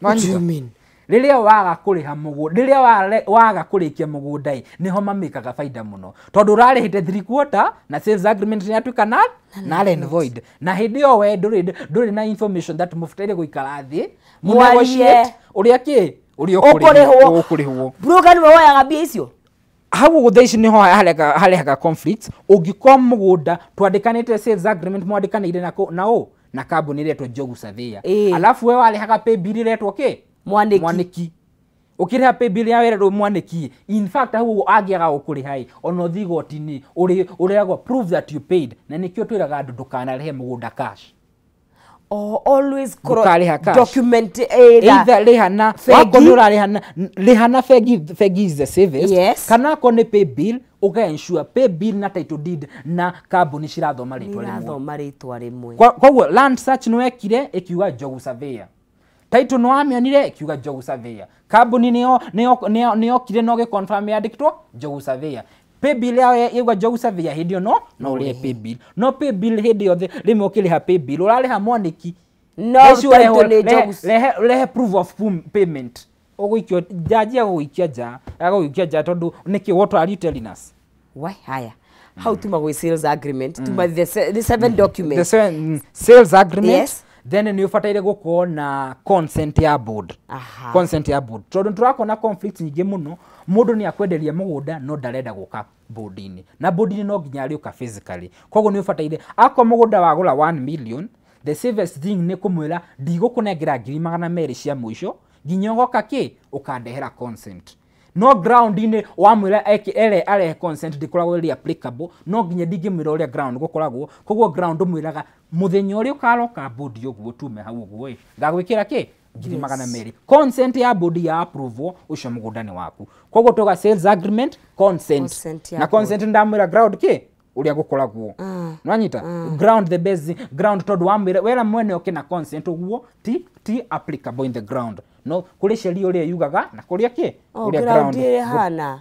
What do you mean? Rĩrĩa waga kũrĩha mũgũnda, rĩrĩa waga kũrĩkia mũgũnda ĩ, nĩho mamĩkaga baida mũno tondũ ũrarĩhĩte 3/4 na sales agreement nĩ yatuĩka null and void, na hĩndĩ ĩyo we ndũrĩ na information that mũbataire gũikara thĩ Mwarie. ũrĩa kĩ ũrĩa Ũkũrĩhwo. ũkũrĩhwo. Broker nĩwe woyaga mbia icio. Hau ũguo thaa ici nĩho harehaga conflicts. Ũngĩkorwo mũgũnda twandĩkanĩte sales agreement mwandĩkanĩire na ũ na kambuni ĩretwo Njogu Surveyor, alafu we warĩhaga pay bill ĩretwo kĩ Mwanĩki. Mwanĩki. Ũkĩrĩha pay bill ya wererwo Mwanĩki, in fact hau ũguo angĩaga gũkũrĩha ĩ, ona ũthiĩ igoti-inĩ ũrĩragwo prove that you paid, na nĩkĩo twĩraga andũ ndũkanarĩhe mũgũnda cash. Oh, always Ndũkarĩha cash. Document either. Either rĩha na Bengi. wakorwo nĩ ũrarĩha na rĩha na bengi, bengi is the safest. Yes. Kana akorwo nĩ pay bill, ũga ensure pay bill na title deed na kambuni cirathoma rĩtwa rĩmwe. Irathoma rĩtwa rĩmwe. Koguo land search nĩ wekire ĩkiuga Njogu Surveyor, title nĩ wamĩonire ĩkiuga Njogu Surveyor, kambuni nĩyokire na ũgĩconfirm yandĩkĩtwo Njogu Surveyor, pay bill yao yauga Njogu Surveyor, hĩndĩ ĩyo no ũrĩhe pay bill. No pay bill hĩndĩ yothe rĩmwe ũkĩrĩha pay bill ũrarĩha Mwanĩki. No, Thaa ici title nĩ Njogu. Rehe proof of payment. Ũgũikio jaji agũgũikia nja, agũgũikia nja tondũ nĩkĩ, what are you telling us? Why haya how tuma gwĩ sales agreement tuma the 7 documents. The 7 sales agreement. Yes. Then nĩ ũbataire gũkorwo na consent ya board. Consent ya board tondũ tũrakona conflicts nyingĩ mũno, mũndũ nĩ akwenderia mũgũnda no ndarenda gũka board-inĩ, na board-inĩ no nginya arĩũka physically. Koguo nĩ ũbataire akorwo mũgũnda wagũra 1 million, the safest thing nĩ kũmwĩra ndigũkũnengera 200,000 cia mũico nginya ũgoka kĩ ũkandehera consent. No ground-inĩ wamwĩra ere arehe consent ndĩkoragwo ĩrĩ applicable, no nginya ndingĩmwĩra ũrĩa ground gũkoragwo. Koguo ground ũmwĩraga mũthenya ũrĩa ũkaroka board ũguo tume hau ũguo ĩ, ngagwĩkĩra kĩ 200,000. Consent ya board ya approval, ũcio mũgũnda nĩ waku. Koguo tuga sales agreement, consent. Consent ya Na board. consent ndamwĩra ground kĩ ũrĩa gũkoragwo. Nĩwanyita? Ground the best ground tondũ wamwĩra wera mwene oke na consent ũguo ti applicable in the ground. No kũrĩ sheria ũrĩa yugaga na kũrĩa kĩ Oh, kũrĩa ground ĩhana.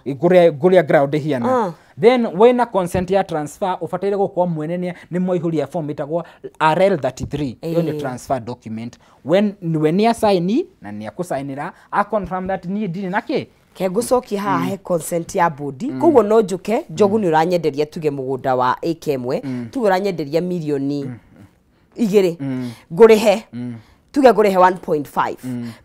Kũrĩa ground ĩhiana. Then wĩna consent ya transfer ũbataire gũkorwo mwene nĩ mwaihũria form ĩtagwo RL33. Ĩyo nĩ transfer document. When we nĩ asaini na nĩ akũsainĩra a confirm that niĩ ndirĩ na kĩ. Ke ngũcokie haha he consent ya board. Koguo no njuke Njogu nĩ ũranyenderia tuge mũgũnda wa ĩka ĩmwe, tuge ũranyenderia 2 mirioni ngũrĩhe tuge ngũrĩhe 1.5,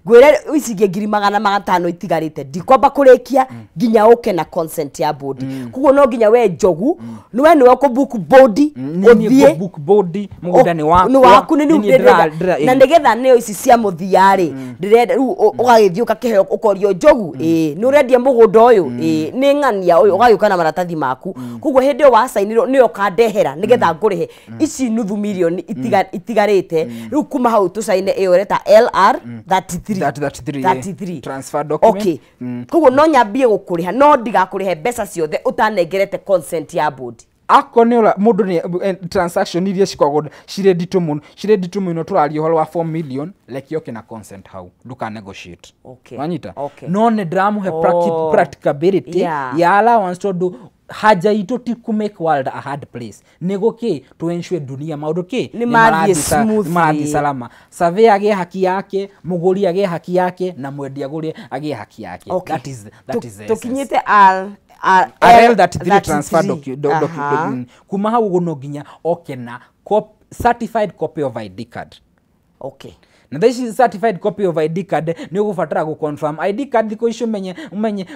ngwĩre ici ingĩ 500,000 itigarĩte ndikwamba kũrĩkia nginya ũke na consent ya board. Koguo no nginya we Njogu nĩwe nĩwe ũkũbook board ũthiĩ book board mũgũnda nĩ wakwa, nĩ waku nĩ nĩ niĩ na nĩgetha nĩyo ici cia mũthia rĩ ndĩrenda rĩu ũgagĩthiĩ ũgakĩheo ũkorio Njogu ĩĩ nĩ ũrendia mũgũnda ũyũ ĩĩ nĩ ng'ania ũyũ ũgagĩũka na maratathi maku. Koguo hĩndĩ ĩyo wacainĩrwo nĩyo ũkandehera nĩgetha ngũrĩhe ici 500,000 itigarĩte rĩu kuma hau tũcaine ĩyo ĩreta LR 33 33 transfer document. Okay. Koguo no nyambie gũkũrĩha no ndigakũrĩhe mbeca ciothe ũtanengerete consent ya board. Akorwo nĩ mũndũ nĩ transaction iria cikoragwo cirĩ nditũ mũno, cirĩ nditũ mũno, tũraria ũhoro wa 4 million, reke oke na consent hau, ndũka negotiate. Okay. Wanyita? Okay. No nĩ ndĩramũhe practicability ya allowance tondũ haja itũ ti ku make world a hard place, nĩ gũkĩ to ensure dunia maũndũ kĩ nĩ marathiĩ salama. Survey agĩe haki yake, mũgũri agĩe haki yake, na mwendia agũri agĩe haki yake. Okay. That is the essence. Tũkinyĩte RL33 transfer document. Kuma hau ũguo no nginya oke na certified copy of ID card. Okay. Na this is certified copy of ID card nĩ ũgũbatara gũ confirm ID card thikũ ici, ũmenye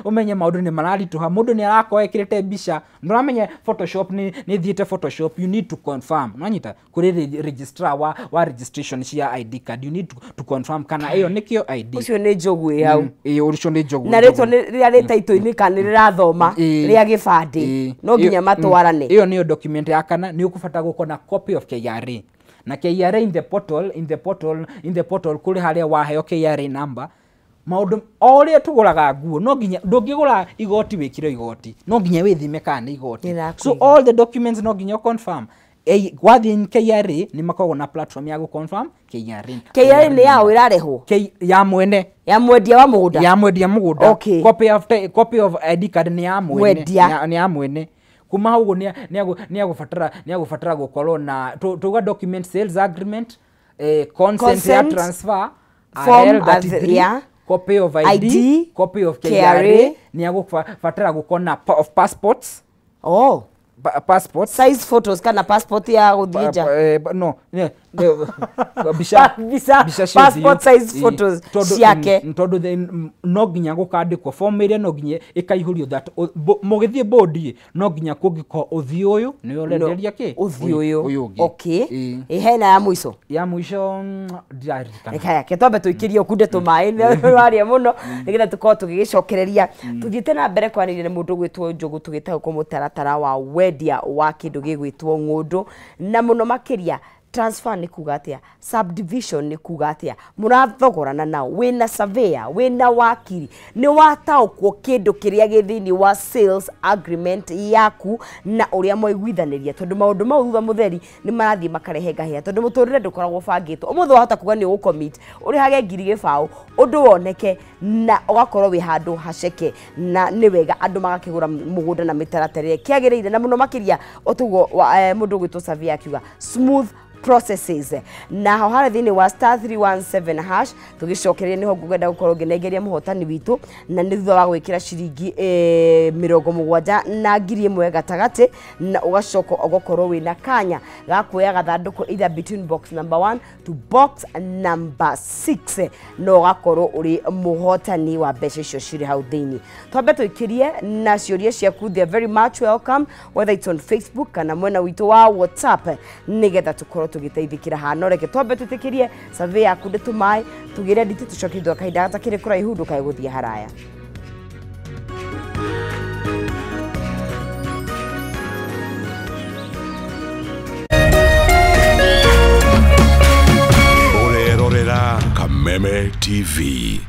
ũmenye maũndũ nĩ mararitũha, mũndũ nĩ arakorwo ekĩrĩte mbica, ndũramenya Photoshop nĩ thiĩte Photoshop, you need to confirm. Nwanyita kũrĩ registrar wa registration cia ID card, you need to confirm kana ĩyo nĩkĩo ID. Ũcio nĩ njogu ĩ hau. Ĩĩ, ũcio nĩ njogu. Na rĩtwa rĩrĩa rĩ taitũ-inĩ kana nĩ rĩrathoma rĩa gĩbandĩ, no nginya matwarane. Ĩyo nĩyo document ya kana nĩ ũkũbatara gũkorwo na copy of KRA. Na KRA in the portal, in the portal, in the portal kũrĩ harĩa waheo KRA number, maũndũ o ũrĩa tũgũraga nguo no nginya ndũngĩgũra igoti wĩkĩre igoti, no nginya wĩthime kana nĩ igoti. So all the documents no nginya confirm. Wathiĩ KRA nĩ makoragwo na platform ya gũ-confirm KRA. KRA nĩ yao ĩrarehwo? Ya mwene. Ya mwendia wa mũgũnda? Ya mwendia mũgũnda. Okay. Copy of ID card nĩ ya mwene. Nĩ ya mwene. Kuma hau ũguo nĩ agũbatara gũkorwo na tuga document sales agreement, consent ya transfer, RL33, copy of ID, copy of KRA, nĩ agũbatara gũkorwo na of passports. Oh. Passport size photos kana passport ya gũthiĩ nja? No, mbica passport size photos ciake, tondũ no nginya gũkandĩkwo form ĩrĩa no nginya ĩkaihũrio that mũgĩthiĩ board no nginya kũngĩkorwo ũthiũ ũyũ nĩwe ũrenderia kĩ ũthiũ ũyũ ũngĩ. Okay. Hena ya mũico? Ya mũico ndiraririkana. Reke yake twambe tũikĩrie ũkunde tũmaĩ nĩwaria mũno nĩgetha tũkorwo tũgĩgĩcokereria. Tũthiĩte na mbere kwanĩria na mũndũ ũgwĩtwo Njogu tũgĩte gũkũ mũtaratara wa wendia wa kĩndũ gĩgwĩtwo ng'ũndũ, na mũno makĩria transfer nĩ kuga atĩa, subdivision nĩ kuga atĩa, mũrathogorana nao, wĩna surveyor, wĩna wakiri, nĩ wataũkwo kĩndũ kĩrĩa gĩ thĩinĩ wa sales agreement yaku na ũrĩa mwaiguithanĩria, tondũ maũndũ mau thutha mũtheri nĩ marathiĩ makarehe ngahĩha, tondũ mũtũrĩre ndũkoragwo ũbangĩtwo. Ũmũthĩ wahota kuga nĩ ũgũcommit ũrĩhage 0.20 ũndũ woneke na ũgakorwo wĩ handũ haceke, na nĩ wega andũ magakĩgũra mũgũnda na mĩtaratara ĩrĩa kĩagĩrĩire, na mũno makĩria ũtugo mũndũ ũgwĩtwo Surveyor akiuga smooth processes. Na hau harĩa thĩinĩ wa *317 hash tũgĩcokereria nĩho ngũkwenda gũkorwo ngĩnengeria mũhotani witũ, na nĩ thutha wa gwĩkĩra ciringi 70 na 1000 gatagatĩ, na ũgacoka ũgakorwo wĩna kanya ga kuoya gathandũkũ either between box number 1 to box number 6, na ũgakorwo ũrĩ mũhotani wa mbeca icio cirĩ hau thĩinĩ. Twambe tũikĩrie na ciũria ciaku, they are very much welcome whether it's on Facebook kana mwena witũ wa WhatsApp, nĩgetha tũkorwo tũgĩteithĩkĩra haha. No reke twambe twĩtĩkĩrie survey yaku ndĩtũmaĩ tũgĩre nditi tũcoke thutha kahinda gatakĩrĩ kũraihu, ndũkae gũthiĩ haraya. Ũrerorera Kameme TV.